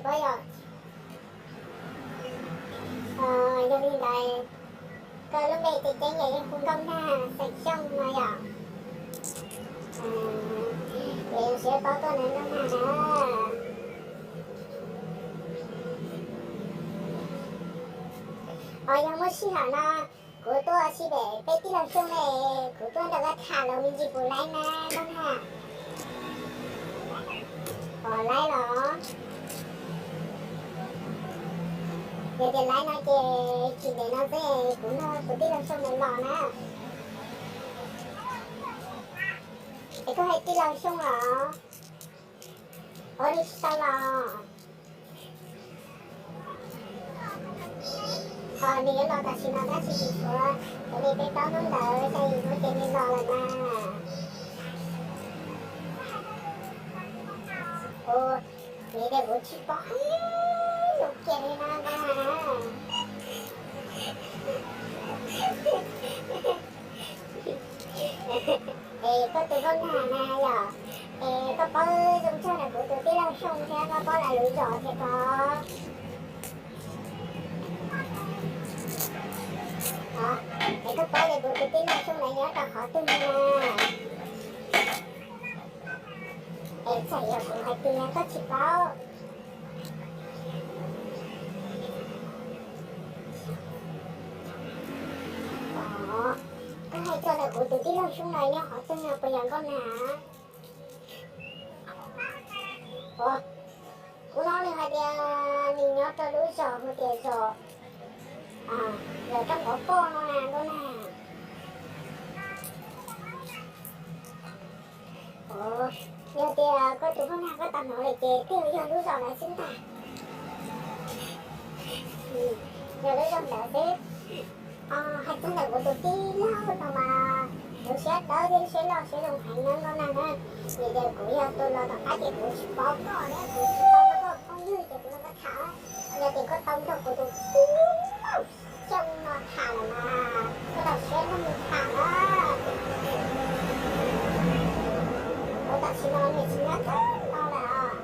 Paub yog, yog li ntawd koj lub npe tseem ceeb yog hu Nkauj Nag xeem Xyooj no yom? Ces zoo siab paub koj na Nkauj Nag na. Os, yog muaj sij hawm no kuv tuaj sib pem peb tij laug Xyooj ne, kuv tuaj nrog koj tham los me ntsis puas laib na Nkauj Nag? Os, laib los. Yog tias laib no ces tsis ntev no xwb kuv nrog kuv tij laug Xyooj mus los na. Es koj hais tij laug Xyooj los? Ua li tsis tau los. Os, nws yuav los tam sim no tab sis nws tshuav, yog li peb plaub hnub ntawd ces nws los lawm mas. Ua, vim tias kuv tsis paub hais lus kiag li no ntag. Es koj tus Nkauj Nag na yom, es koj paub zoo tshaj ntawm kuv tus tij laug Xyooj thiab koj paub lawv lub zos thiab pob? Es koj paub tias kuv tus tij laug Xyooj lawv nyob rau qhov twg na? Es txawm yog kuv hais tias koj tsis paub. Os, koj hais txog ntawm kuv tus tij laug Xyooj lawv nyob qhov twg no puas yog Nkauj Nag? Os, kuv hnov nws hais tias nws nyob rau lub zos hu tias zos, zos Rab Npov Poj no na Nkauj Nag. Os, yog tias koj tus Nkauj Nag koj tau hnov lawm ces twb yog lub zos ntawd xwb ntag. Yog lub zos ntawd xwb. Hais txog ntawm kuv tus tij laug no mas kuv siab dawb thiab siab loj siab zoo heev na Nkauj Nag na. Vim tias kuv yog tus los tom qab ces kuv tsis paub koj thiab kuv tsis tau nrog koj phooj ywg ces kuv nrog koj tham. Yog tias koj tau nrog kuv tus tij laug Xyooj no tham lawm mas koj rau siab nrog nws tham na. Kuv tam sim no nws tsis nyob txog no lawm.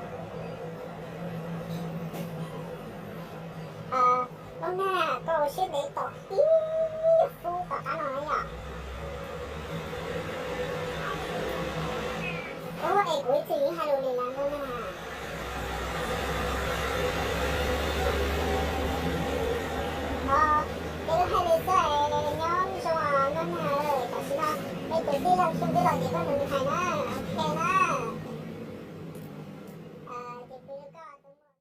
Nkauj Nag, koj ua siab ntev tos ib fub tom qab no na yom. Ua, es kuv ib txwm yeej hais lus li na Nkauj Nag. Os, ces koj hais li xwb es nyob zoo Nkauj Nag, tam sim no peb tus tij laug Xyooj twb los ces koj nrog nws hais na.